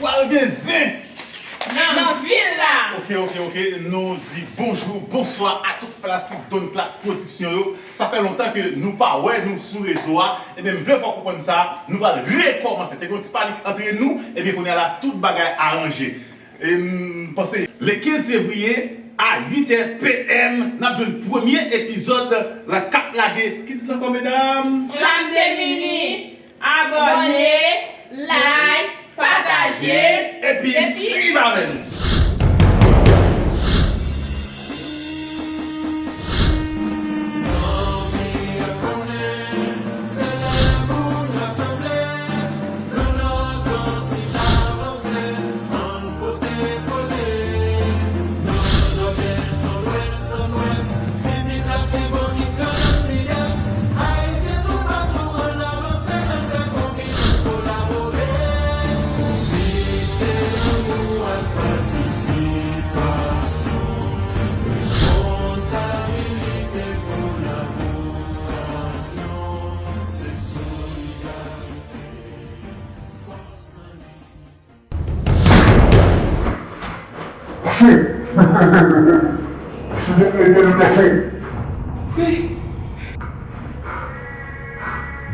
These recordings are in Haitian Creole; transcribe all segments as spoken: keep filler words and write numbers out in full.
Pral gen zen nan vil la. Ok, ok, ok. Nou di bonjou, bonswa a tout fanatik Don Clark Production yo. Sa fè lontan ke nou pa wè nou sou rezo a. Ebyen, m vle fè w konprann sa, nou pral rekòmanse. Te gen yon ti panik antre nou, ebyen, kounye a la, tout bagay aranje. E m panse le kenz fevriye a uit è p m, n ap jwenn premye epizòd la k ap lage. Ki tit la ankò, medam? Flamme de Minuit. Abòne, like, pataje, epi epi swiv avè nou. Mache! Mache, mache, mache! Wi.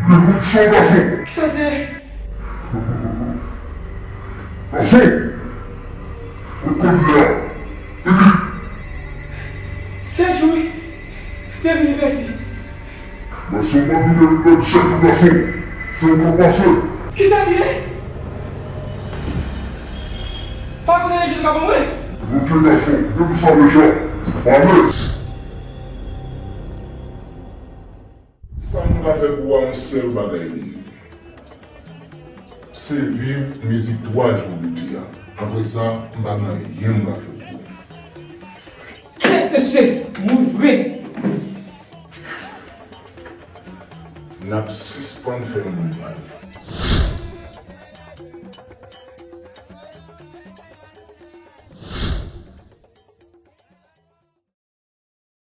Revolisyon, mache! Kisa te? Mache! Ou konnen a. Epi? Sèj, wi. Te vin pèdi. Mwen sèlman vin pèdi sèj ou gason. Se ou k ap pase. Kisa li ye? Pa konnen jan l ka ban mwen. Ok gason, depi sa deja. Ale. Sa m ka fè pou w a, yon sèl bagay li ye. Se viv mizik twa jou piti a. Apre sa, m pa gen anyen m ka fè pou ou. Kèt mesye, mouri. N ap sispann fè moun mal.